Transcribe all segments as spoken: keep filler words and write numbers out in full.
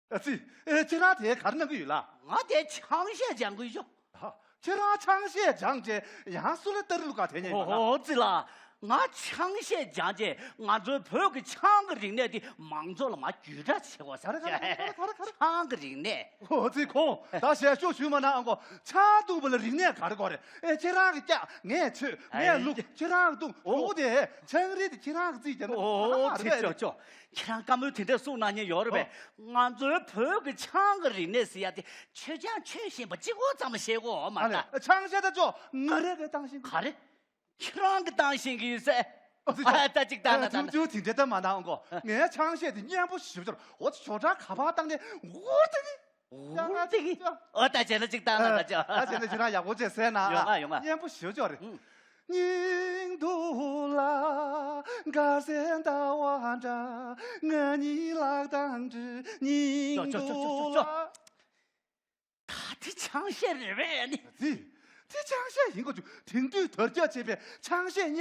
ཨ་ཙི། ཨེ། ཁྱེད་རང་དེ་ག་རེ་གནང་གི་ཡོད་ལགས། ང་དེ་ཆང་གཞས་སྦྱང་གི་ཡོད། ཨ། ཁྱེད་རང་ཆང་གཞས་སྦྱངས་རྗེས་ཡང་སུ་ལ་ཏར་ལུ་ག་དེ་ཉན་ཡོད་ལགས། ཨོ་ཙི་ལགས། ང་ཆང་གཞས་སྦྱངས་རྗེས་ང་ཚོའི་བོད་ཀྱི་ཆང་གི་རིག་གནས་དེ་མང་ཚོགས་ལ་མར་བརྒྱུད་བསྒྲགས་བྱེད་དགོས་བསམ། ག་རེ་ག་རེ་ག་རེ་ག་རེ། ཆང་གི་རིག་གནས། ཨོ་ཙི། ཁོང་ད་ཞལ་ཤོག་ཞུས་མ་གནང་ཨ་ཁོ། ཆང་འཐུང་བ་ལ་རིག་གནས་ག་རེ་དགོས་རེད། ཨེ། ཁྱེད་རང་གིས་བཀྱག་ངས་མཆོད། ངས་བླུག་ཁྱེད་རང་གིས་བཏུང་། ཨོ། ཞུ་དེ་ཆང་རིགས་དེ་ཁྱེད་རང་གིས་རྩིས་བརྒྱབ་ན་ཨོ་ཨ་ཙི། རེད། ཅོ་ཅོ། ཁྱེད་རང་བཀའ་མོལ་དེ་འདྲས་གསུངས་གནང་མཁན་ཡོད་རེད་པས། ཨོ། ང་ཚོའི་བོད་ཀྱི་ཆང་གི་རིག་གནས་ཟེར་ཡ་དེ་མཆོད་ཆང་མཆོད་བཞིན་པ་གཅིག་པོ་ཙམ་བཤད་དགོས་མ། ཨ་ནི་རེད། ཆང་བཤད་ད་ཅོ། ང་རང་གིས་བཏང་ཤེས་ཀྱི། ག་རེ། ཁྱེད་རང་གིས་བཏང་ཤེས་ཀྱི་ཡོད་ཟེར། ཨ་ཙི། ཨ། ད་གཅིག་བཏང་ན། ད་ན། ཐུབ་ཆུ་དེ་འདྲས་ད་མ་གནང་གོ། ངའི་ཆང་གཞས་དེ་སྙན་པོ་ཞེ་པོ་ཅིག་རེད། འོ་ཙི། ཞོ་ཁྲ་ག་པར་བཏང་ནས་འུར་ཙི་གི། འུར་ཙི་གི། ཨོ། ད་བྱས་ན་གཅིག་བཏང་ན། ད་ཅོ། ད་བྱས་ན་ཁྱེད་རང་ཡག་པོ་བྱས་གསན་ན། ཡོང་ང་ཡོང་ང་། སྙན་པོ་ཞེ་པོ་ཅིག་རེད། ཨུ། སྙིང་སྡུག་ལ་དགའ་སའི་ཟླ་བ་འདྲ། ང་གཉིས་ལག་གདང་སྦྲེལ། སྙིང་སྡུག་ལ། ད་དེ་ཆང་གཞས་རེད་པས་ཨ་ནི། ཙི། དེ་ཆང་གཞས་ཡིན་དགོས་བྱུང་། དེང་དུས་དར་ཁྱབ་ཆེ་བའི་ཆང་གཞས་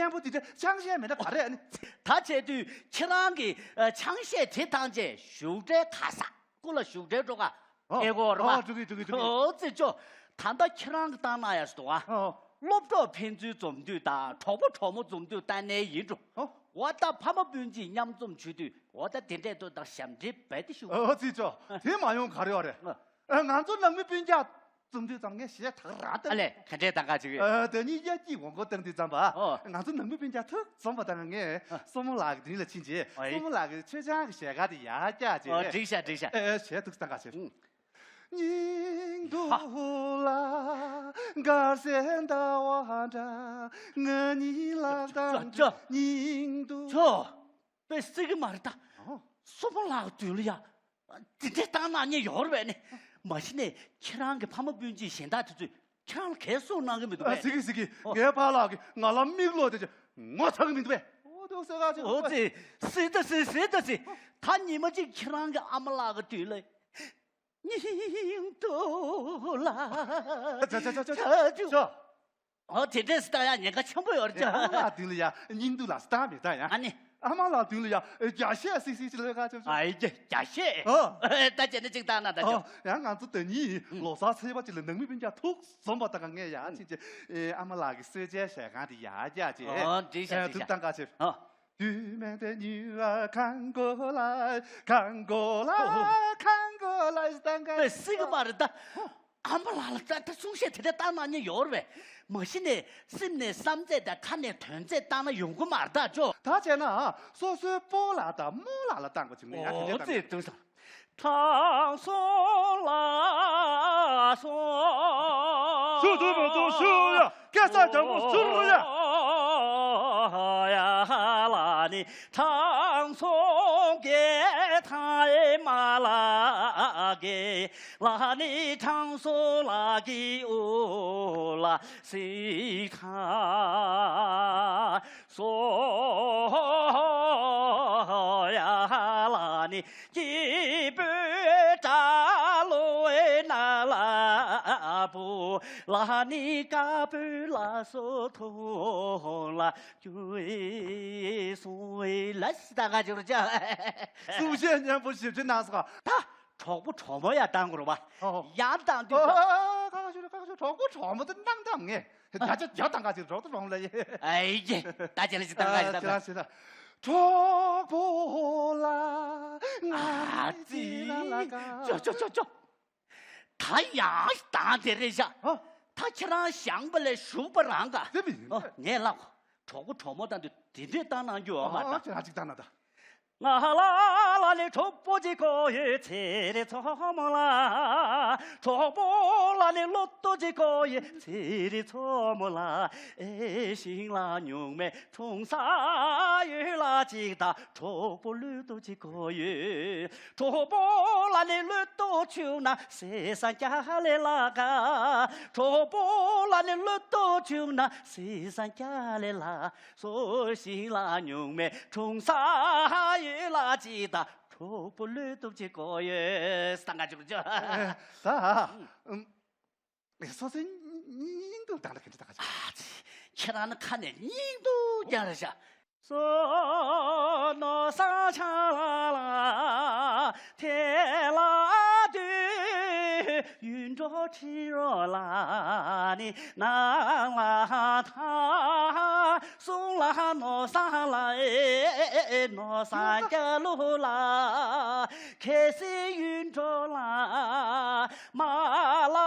མེད་ན་ག་རེ་ཨ་ནི། ད་བྱས་དུས་ཁྱེད་རང་གིས་ཨ་ཆང་གཞས་དེ་བཏང་རྗེས་བཞུགས་གྲལ་ག་ས་སྐུ་ལ་བཞུགས་གྲལ་འགྲོ་ག་ཨོ། ཨེ་གོ་ར་བ། ཨོ། འགྲོ་གི་འགྲོ་གི་འགྲོ་གི། ཨོ་ཙི། ཅོ། ད་ལྟ་ཁྱེད་རང་གིས་བཏང་གནང་ཡ་ཞིག་འདུག་ཨ། ཨོ། སློབ་གྲོགས་ཕན་ཚུན་འཛོམས་དུས་དང་གྲོགས་པོ་གྲོགས་མོ་འཛོམས་དུས་བཏང་ནའི་ཡིན་འགྲོ། ཨོ། འོ་ད་ཕ་མ་སྤུན་མཆེད་མཉམ་འཛོམས་བྱེད་དུས་འོ་ད་དེ་འདྲས་འདུག་ད་ཞབས་འདྲེན་རྦད་དེ་ཞུ། ཨོ་ཙི། ཅོ། དེ་མ་ཡོང་ག་རེ་ཡོད་རེད། ཨ། ཨ། ང་ཚོ་ནང་མི་སྤུན་ཀྱག་འཛོམས་དུས་ཙམ་ངས་གཞས་དག་ར་ད། ཨ་ལས། ག་འདྲས་བཏང་ག་ཅིག་ཨ། དེ་ནས་དབྱར་སྐྱིད་འོང་སྐོར་བཏང་དུས་ཙམ་པ། ཨོ། ང་ཚོ་ནང་མི་སྤུན་ཀྱག་ཐུག་འཛོམས་པ་དང་ངས། ཨ། སྲུ་མོ་ལགས་ཀྱི་མདུན་ལ་ཕྱིན་རྗེས། ཨོ། སྲུ་མོ་ལགས་ཀྱིས་མཆོད་ཆང་གི་ཞལ་ཁ་དེ་ཡར་བཀྱགས་རྗེས། ཨོ། འགྲིག་ཤག་འགྲིག་ཤག་ཨེ། གཞས་ཐུགས་བཏང་ག་ཞེས། ཨུ། སྙིང་སྡུག་ལ་དགའ་སའི་ཟླ་བ་འདྲ། ང་གཉིས་ལག་གདང་སྦྲེལ། སྙིང་སྡུག་ཅོ། དཔེ་སྲིད་ཀྱི་མ་རེད་ད། ཨོ། སྲུ་མོ་ལགས་མདུན་ལ་ཡ་དེ་འདྲས་བཏང་གནང་མཁན་ཡོད་རེད་པས་ནི། མ་གཞི་ནས་ཁྱེད་རང་གི་ཕ་མ་སྤུན་མཆེད་གཞན་དག་དེ་ཚོས་ཁྱེད་རང་ལ་ག་རེ་གསུངས་གནང་གི་མི་འདུག་ཨ། པས། ཟེར་གི་ཟེར་གི། ཨོ། ངའི་ཕ་ལགས་ཀྱིས་ང་ལ་མིག་ལོག་དེ་ཅིག་ངོ་ཚ་གི་མི་འདུག་པས། ཨོ་འདུག་ཟེར་ག་ཅིག་ཨོ་ཙི། སྲིད་ད་སྲིད། སྲིད་ད་སྲིད། ད་ཉི་མ་གཅིག་ཁྱེད་རང་གི་ཨ་མ་ལགས་ཀྱི་མདུན་ལ་སྙིང་སྡུག་ལ། ཅོ་ཅོ་ཅོ་ཅོ། ཅོ། ཨོ། དེ་འདྲས་སུ་བཏང་ཡ་ཉེན་ཁ་ཆེན་པོ་ཡོད་རེད། ཨ་མ་ལགས་མདུན་ལ་ཡ་སྙིང་སྡུག་ལ་སུ་བཏང་མི་བཏང་ཡ། ཨ་ནི། ཨ་མ་ལགས་མདུན་ལ་ཡ་རྒྱ་གཞས་སིག་སིག་ཅིག་ལོས་ག་ཅོ་ཅོ། ཨ་ཡེ། རྒྱ་གཞས། ཨོ། ད་བྱས་ན་གཅིག་བཏང་ན་ད་ཅོ། ཨོ། ཡང་ང་ཚོ་ད་ནི་ལོ་གསར་ཚེས་པ་གཅིག་ལ་ནང་མི་སྤུན་ཀྱག་ཐུག་འཛོམས་པ་དང་ངས་ཡར་ཕྱིན་རྗེས། ཨེ། ཨ་མ་ལགས་ཀྱི་གསོལ་ཇའི་ཞལ་ཁང་དེ་ཡར་བཀྱགས་རྗེས། ཨོ། འགྲིག་ཤག་ཨེ། འགྲིག་ཤག་ཐུགས་བཏང་ག་ཅེས། ཨོ། དུས་མེད་དེ་ཉུལ་བ་གང་དགོས་ལ། གང་དགོས་ལ། ཨོ། གང་དགོས་ལ་བཏང་ག་ཅེས། སྲིད་ཀྱི་མ་རེད་ད། ཨ་མ་ལགས་ལ་ད་ད་གསུང་བཤད་དེ་འདྲ་བཏང་གནང་མཁན་ཡོད་རེད་པས། མ་གཞི་ནས་སེམས་ནས་བསམ་ཚད་དང་ཁ་ནས་དོན་ཚད་བཏང་ན་ཡོང་གི་མ་རེད་ད་ཅོ། ད་བྱས་ན་སོ་སོའི་སྤོ་ལགས་དང་རྨོ་ལགས་ལ་བཏང་དགོས་བྱུང་ན་ཡང་དེ་འདྲ་བཏང་། ཨོ་ཙི། དུང་སང་། དྲང་སྲོང་ལ་སོང་། ཞུ་དུ་མ་དུ་ཞུ་ཡ། སྐད་ས་དྲང་པོ་ཟུར་ཡ། ཡ་ལ་ནི་དྲང་སྲོང་གི་ཐང་ཨེ་མ་ལ་གི། ལ་ནི་དྲང་སྲོང་ལ་གི་འུ་ལ་སི་ཐང་སོ་ཡ་ལ་ནི་སྐྱིད་པོའི་གྲྭ་ལོའི་ན་ལ་བུ། ལ་ནི་དཀར་པོའི་ལ་སོ་ཐོང་ལ་ཀྱུའི་སོང་ལ་སི་ད་ག་ཅོ་ར་ཅ། གསུང་བཤད་སྙན་པོ་ཞིབ་ཕྲ་གནང་སོང་ད། གྲོགས་པོ་གྲོགས་མོ་ཡ་བཏང་དགོས་རེད་པ། ཨོ། ཡང་བཏང་དུས། ཨོ། ཨོ། ཨོ། ཁ་ཁ་ཤོར་ཁ་ཁ་ཤོར། གྲོགས་པོ་གྲོགས་མོ་དེ་གནང་དང་ངས་ད་ཅི་ཡག་བཏང་ག་ཅིག་གྲོགས་པོ་གྲོགས་མོ་ལ་ཡེ། ཨེ་ཡེ། ད་ཅི་ལ་ཅི་བཏང་ག་ཅིག་ད། ཨ་ཅི་ལ་ཅི་ད། གྲོགས་པོ་ལ་ང་ཨ་ཙི། ཅི་ལ་ལ་ག་ཅོ་ཅོ་ཅོ་ཅོ། ད་ཡང་བཏང་དེ་རེད་ཤག་ཨ། ད་ཁྱེད་རང་བཞེངས་པ་ལས་བཞུགས་པ་རང་ག་དེ་མི་ཡིན། ཨོ། ངས་ལབ། གྲོགས་པོ་གྲོགས་མོ་བཏང་དུས་དེ་འདྲས་བཏང་གནང་རྒྱུ་ཡོད་མ་ཨོ་ད། ཁྱེད་རང་ཅིག་བཏང་ན་ད། ང་ལ་ལ་ནི་གྲོགས་པོ་ཅིག་དགོས་ཡོད་ཚེ་རིང་མཚོ་མོ་ལ། གྲོགས་པོ་ལ་ནི་བློ་ལྟོ་ཅིག་དགོས་ཡོད་ཚེ་རིང་མཚོ་མོ་ལ། ཨེ་ཤིང་ལ་ཉུང་མའི་འཁྲུངས་ས་ཡོད་ལ་ཅིག་ད། གྲོགས་པོ་བློ་ལྟོ་ཅིག་དགོས་ཡོད། གྲོགས་པོ་ལ་ནི་བློ་ལྟོ་བྱུང་ན་ཟས་ཟ་རྒྱ་ལས་ལ་ག་གྲོགས་པོ་ལ་ནི་བློ་ལྟོ་བྱུང་ན་ཟས་ཟ་རྒྱ་ལས་ལ། སོ་ཤིང་ལ་ཉུང་མའི་འཁྲུངས་ས་ཡོད་ལ་ཅིག་ད། གྲོགས་པོ་བློ་སྟོབས་ཅིག་དགོས་ཡོད་ད་ང་ཅུག་ཅུག་ད། སོ་སོའི་སྙིང་སྡུག་དང་ལ་ག་འདྲ་ད་ག་ཅུག་ཨ་ཙི། ཁྱེད་རང་ནི་ཁ་ནས་སྙིང་སྡུག་རྒྱག་རེད་ཤག་སོ་ནོ་ས་ཆ་ལ་ལ་ཐེ་ལ། ཡུལ་འགྲོ་ཁྲི་རོ་ལ་ནི་ནང་ལ་ཐང་། གསུང་ལ་ནོར་བཟང་ལ་ཨེ་ནོར་བཟང་སྐྱ་ལུ་ལ། ཁེ་སི་ཡུལ་འགྲོ་ལ་མ་ལ་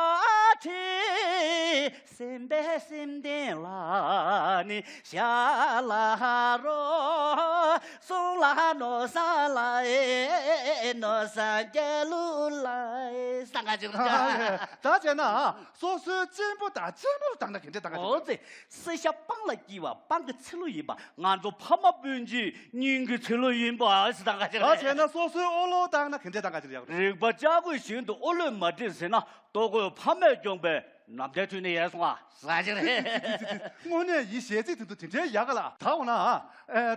ཁྲི། སེམས་པའི་སེམས་ལྡན་ལ་ནི་ཞལ་ལག་རོ། གསུང་ལ་ནོར་བཟང་ལ་ཨེ་ནོར་བཟང་སྐྱ་ལུ་ལ་ཨེ། ད་ག་ཅིག་ད་བྱས་ན་སོ་སོའི་གཅེན་པོ་དང་གཅེན་མོ་ལ་བཏང་ན་ག་འདྲས་བཏང་ག་ཅིག་འོ་ཙི། སྲི་ཞྭ་སྤང་ལ་སྐྱིད་པ་སྤང་གི་ཚི་ལུ་ཡིན་པ། ང་ཚོ་ཕ་མ་སྤུན་མཆེད་སྙིང་གི་ཚི་ལུ་ཡིན་པ་ཨ་སི་ད་ག་ཅིག་ད་བྱས་ན་སོ་སོའི་ཨོ་ལོ་བཏང་ན་ག་འདྲས་བཏང་ག་ཅིག་ཡག་རེད། རིག་པ་ལྕགས་སྐུད་བཞིན་དུ་ཨོ་ལོས་མ་བསྒྲིགས་ཟེར་ན། ལྟོ་གོས་ཕ་མས་སྐྱོང་པའི་ནམ་ཟླའི་དུས་ནས་ཡལ་སོང་ཨ། ཟ་ཅིག་རེད། དངོས་གནས་ཡིན། གཞས་ཚིག་དེ་ཚོ་དེ་འདྲའི་ཡག་ག་ལ། ད་འོ་ན་ཨ།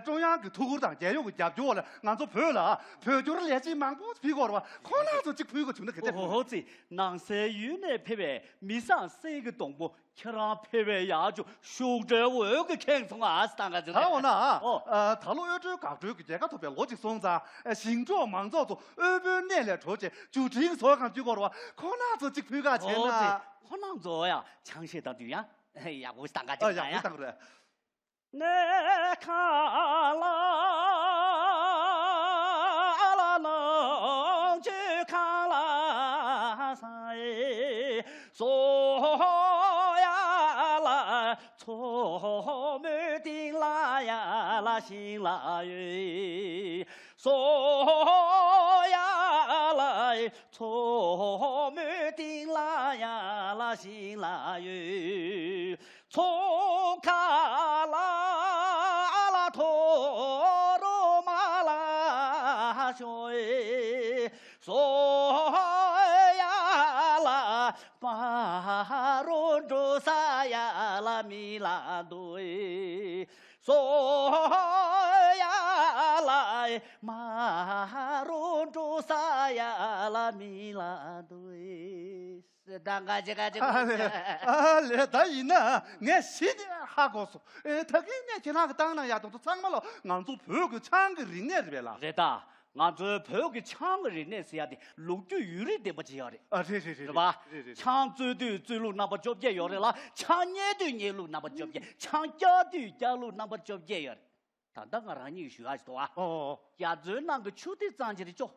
ཀྲུང་དབྱང་གི་ཐུགས་ཁུར་དང་རྒྱལ་ཡོངས་ཀྱི་རྒྱབ་སྐྱོར་འོག་ལ་ང་ཚོ་བོད་ལ་བོད་སྐྱོར་ལས་བྱེད་མང་པོ་ཕུལ་གི་ཡོད་རེད་བ། ཁོ་ན་ཚོ་གཅིག་ཕུལ་དགོས་བྱུང་ན་ག་འདྲ་ཕུལ། ཧོ་ཧོ་ཙི། ནང་སའི་ཡུལ་ནས་ཕེབས་པའི་མི་བཟང་སེང་གེ་གདོང་པོ། ཁྱེད་རང་ཕེབས་པའི་ཡག་བྱུང་། ཤུགས་སྒྲོལ་འོད་ཀྱིས་ཁེངས་སོང་ཨ་སི་ད་ག་ཅིག་རེད། ད་འོ་ན་ཨ། ཨོ། ད་ལོ་དབུལ་སྒྲོལ་འགག་སྒྲོལ་གྱི་རྒྱལ་ཁ་ཐོབ་པའི་ལོ་གཅིག་སོང་ཙང་། ཞིང་འབྲོག་མང་ཚོགས་ཚོ་དབུལ་པོའི་གནས་ལས་གྲོལ་བྱས་འབྱོར་འབྲིང་བཟོ་གང་བྱེད་དགོས་རེད་བ། ཁོ་ན་ཚོ་གཅིག་ཕུལ་ག་བྱས་ན། ཨོ་ཙི། ཁོ་ན་ཚོ་ཡང་ཆང་བཞེས་དང་དུས་ཡང་ཡག་པོ་ཞིག་བཏང་ག་ཅིག་ཨ་ཡག་པོ་ཞིག་བཏང་རེད། གནས་ཁང་ལ་ལ་ནང་ཆོས་ཁང་ལ་ས་ཡི་སོ་ཡ་ལ། མཚོ་མོའི་གཏིང་ལ་ཡ་ལ་ཤིང་ལ་ཡོད། སོ་ཡ་ལ། མཚོ་མོའི་གཏིང་ལ་ཡ་ལ་ཤིང་ལ་ཡོད། མཚོ་ཁ་ལ་ལ་མཐོ་རུ་མ་ལ་ཤོད། སོ་ཡ་ལ་མ་རུ་འགྲོ་ས་ཡ་ལ་མི་ལ་འདུག་སོ་ཡ་ལ། མ་རུ་འགྲོ་ས་ཡ་ལ་མི་ལ་འདུག་ད་ག་ཅི་ག་ཅི། ཨ་ལེ། ཨ་ལེ། ད་ཡིན་ན་ངས་གཞི་ནས་ཧ་གོ་སོང་། ཨེ། ད་གིན་ནས་ཁྱེད་རང་གི་བཏང་གནང་ཡག་དེ་ཚོ་ཚང་མ་ལོ་ང་ཚོ་བོད་ཀྱི་ཆང་གི་རིག་གནས་རེད་པས་ལགས། རེད་ད། ང་ཚོའི་བོད་ཀྱི་ཆང་གི་རིག་གནས་ཟེར་ཡག་དེ་ལོ་རྒྱུས་ཡུན་རིང་ལྡན་པ་ཅིག་ཡོད་རེད། ཨ། རེད་རེད་རེད། རེད་པ། རེད་རེད། ཆང་བཙོས་དུས་བཙོས་ལུགས་རྣམ་པ་བཅོ་བརྒྱད་ཡོད་རེད་ལ། ཆང་བསྙལ་དུས་བསྙལ་ལུགས་རྣམ་པ་བཅོ་བརྒྱད། ཆང་བཀྱག་དུས་བཀྱག་ལུགས་རྣམ་པ་བཅོ་བརྒྱད་ཡོད་རེད། ད་ལྟ་ང་རང་ཉིད་ཞུ་ཡག་ཞིག་འདུག་ཨ། ཨོ། རྒྱ་མཚོའི་ནང་གི་ཆུ་དེ་གཙང་ཆེ་རེད་ཅོ།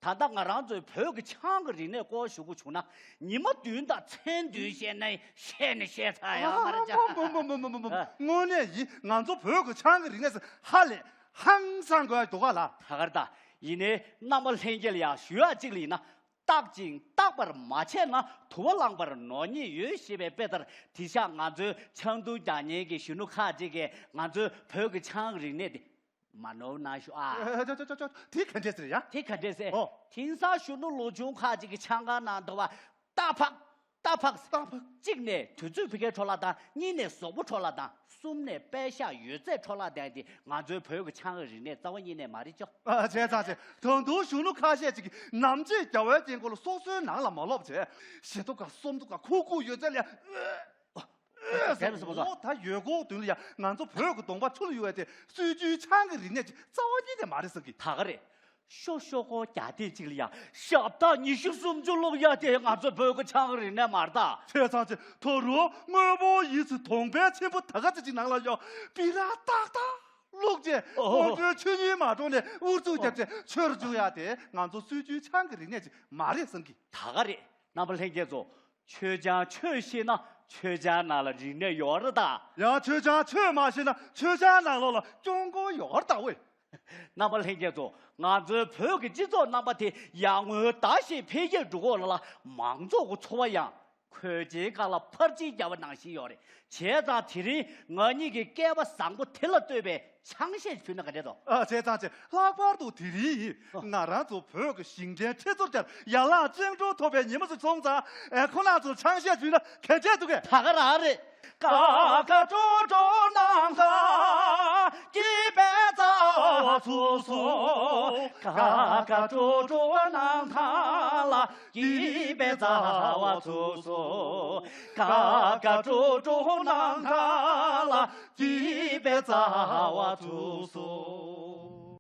ད་ལྟ་ང་རང་ཚོའི་བོད་ཀྱི་ཆང་གི་རིག་གནས་སྐོར་ཞུ་དགོས་བྱུང་ན། ཉི་མ་བདུན་དང་མཚན་བདུན་བཤད་ན་བཤད་ནས་བཤད་ཚར་ཡོད་མ་རེད་ཅ། ཨ། མོ་མོ་མོ་མོ་མོ། ཨ། དངོས་གནས་ཡིན། ང་ཚོ་བོད་ཀྱི་ཆང་གི་རིག་གནས་སུ་ཧ་ལས་ཧང་སང་དགོས་ཡག་འདུག་ག་ལ། ད་གར་ད། ཡིན་ནའི་རྣམ་པ་ལྷན་རྒྱས་ལ་ཡང་ཞུ་ཡག་གཅིག་ལ་ཡིན་ན། བརྟག་ཅིང་བརྟག་པར་མ་བྱས་ན་དུ་བ་ལངས་པར་ནོར་ཉེན་ཡོད་ཞེས་པའི་དཔེ་ལྟར། དེང་སང་ང་ཚོའི་ཆང་འཐུང་རྒྱག་མཁན་གྱི་གཞོན་ནུ་ཁག་ཅིག་གིས་ང་ཚོའི་བོད་ཀྱི་ཆང་རིག་གནས་དེ་མ་ནོར་གནང་ཤོག་ཨ། ཨ། ཅོ་ཅོ་ཅོ་ཅོ། དེ་ག་འདྲས་ཟེར་ཡ། དེ་ག་འདྲས་ཟེར། ཨོ། དེང་སང་གཞོན་ནུ་ལོ་ཆུང་ཁག་ཅིག་གིས་ཆང་ཁང་ནང་དུ་བ་རྟ་ཕག་རྟ་ཕག་རྟ་ཕག་གཅིག་ནས་དུས་ཚོད་ཕ་གིར་འཕྲོ་བརླག་བཏང་། གཉིས་ནས་གཟུགས་པོ་འཕྲོ་བརླག་བཏང་། གསུམ་ནས་པད་ཤག་ཡོད་ཚད་འཕྲོ་བརླག་བཏང་། དེ་ང་ཚོའི་བོད་ཀྱི་ཆང་གི་རིག་གནས་རྩ་བ་ཉིད་ནས་མ་རེད་ཅོ། ཨ། བྱས་ཙང་བྱས། ད་དུང་གཞོན་ནུ་ཁ་ཤས་ཅིག་གིས་ནམ་ཕྱེད་རྒྱ་བལ་དཀྱིལ་འཁོར་ལ་སོ་སོའི་ནང་ལ་མ་ལོག་བྱས། བཞི་ཐོག་ག་གསུམ་ཐོག་ག་ཁུག་ཁུག་ཡོད་ཚད་ལ། ཨ། དེ་ལ་སོང་ཙང་། ད་ཡོད་གོ་དུས་ལ་ཡ་ང་ཚོ་བོད་ཀྱི་གདོང་པ་ཆུ་ལ་གཡུག་ཡ་དེ་སྲོལ་རྒྱུན་ཆང་གི་རིག་གནས་ཅིག་རྩ་བ་ཉིད་ནས་མ་རེད་བསམ་གི། ད་ག་རེད། ཤོ་ཤོ་ཁོ་རྒྱ་ཐེངས་གཅིག་ལ་ཡ་ཞབས་ཐག་ཉི་ཤུ་སུམ་ཅུ་སློག་ཡ་དེ་ང་ཚོ་བོད་ཀྱི་ཆང་གི་རིག་གནས་མ་རེད་ད། བྱས་ཙང་ཅི། ད་རུང་དངོས་པོ་ཡིད་ཚིམ་གདོང་པའི་ཆེན་པོ་ད་ག་ཚོད་ཅིག་ནང་ལ་ཡོད། སྦི་རག་ཏག་ཏག་བླུགས་རྗེས། ཨོ། ཁོང་ཚོའི་ཆུ་ཉུལ་མ་འགྲོ་ནས་འུར་ཚུགས་རྒྱབ་རྗེས་ཆུར་འཇུག་ཡ་དེ་ང་ཚོ་སྲོལ་རྒྱུན་ཆང་གི་རིག་གནས་ཅིག་མ་རེད་བསམ་གི། ད་ག་རེད། རྣམ་པ་ལྷན་རྒྱས་ཚོ། མཆོད་ཆང་མཆོད་ཤེས་ན་མཆོད་ཆང་ནང་ལ་རིག་གནས་ཡོད་རེད་ད། ཡང་མཆོད་ཆང་མཆོད་མ་ཤེས་ན་མཆོད་ཆང་ནང་ལོགས་ལ་སྐྱོན་ཀོ་ཡོད་རེད་ད་ཝེ། རྣམ་པ་ལྷན་རྒྱས་ཚོ། ང་ཚོའི་བོད་ཀྱི་སྤྱི་ཚོགས་རྣམ་པ་དེ་ཡར་ངོའི་ཟླ་བཞིན་འཕེལ་རྒྱས་འགྲོ་གི་ཡོད་ལ། མང་ཚོགས་ཀྱི་འཚོ་བ་ཡང་གོས་ཆེན་སྒང་ལ་ཕར་ཕྱིན་བརྒྱབ་པ་ནང་བཞིན་ཡོད་རེད། བྱས་ཙང་དེ་རིང་ང་གཉིས་ཀྱིས་སྐལ་བ་བཟང་པོ་དེ་ལ་ལྟོས་པའི་ཆང་བཞེས་ཕུལ་ན་ག་འདྲས་འདུག། ཨ། བྱས་ཙང་ཅི། ལྷག་པར་དུ་དེ་རིང་ཡིན། ཨ། ང་རང་ཚོ་བོད་ཀྱི་ཞིང་བྲན་ཁྲི་ཚོར་བཅར་ཡན་ལག་བཅིངས་འགྲོལ་ཐོབ་པའི་ཉིན་མོ་ཞིག་སོང་ཙང་། ཨེ། ཁོ་རང་ཚོར་ཆང་བཞེས་ཕུལ་ན་ག་འདྲས་འདུག་གས། ད་ག་རང་རེད། ཀ་ཀ་ཀྲོ་ཀྲོ་ནམ་མཁའ་སྐྱིད་པའི་རྩ་བ་ཚུགས་སོང་། ཀ་ཀ་ཀྲོ་ཀྲོ་ནམ་མཁའ་ལ་སྐྱིད་པའི་རྩ་བ་ཚུགས་སོང་། ཀ་ཀ་ཀྲོ་ཀྲོ་ནམ་མཁའ་ལ་སྐྱིད་པའི་རྩ་བ་ཚུགས་སོང་།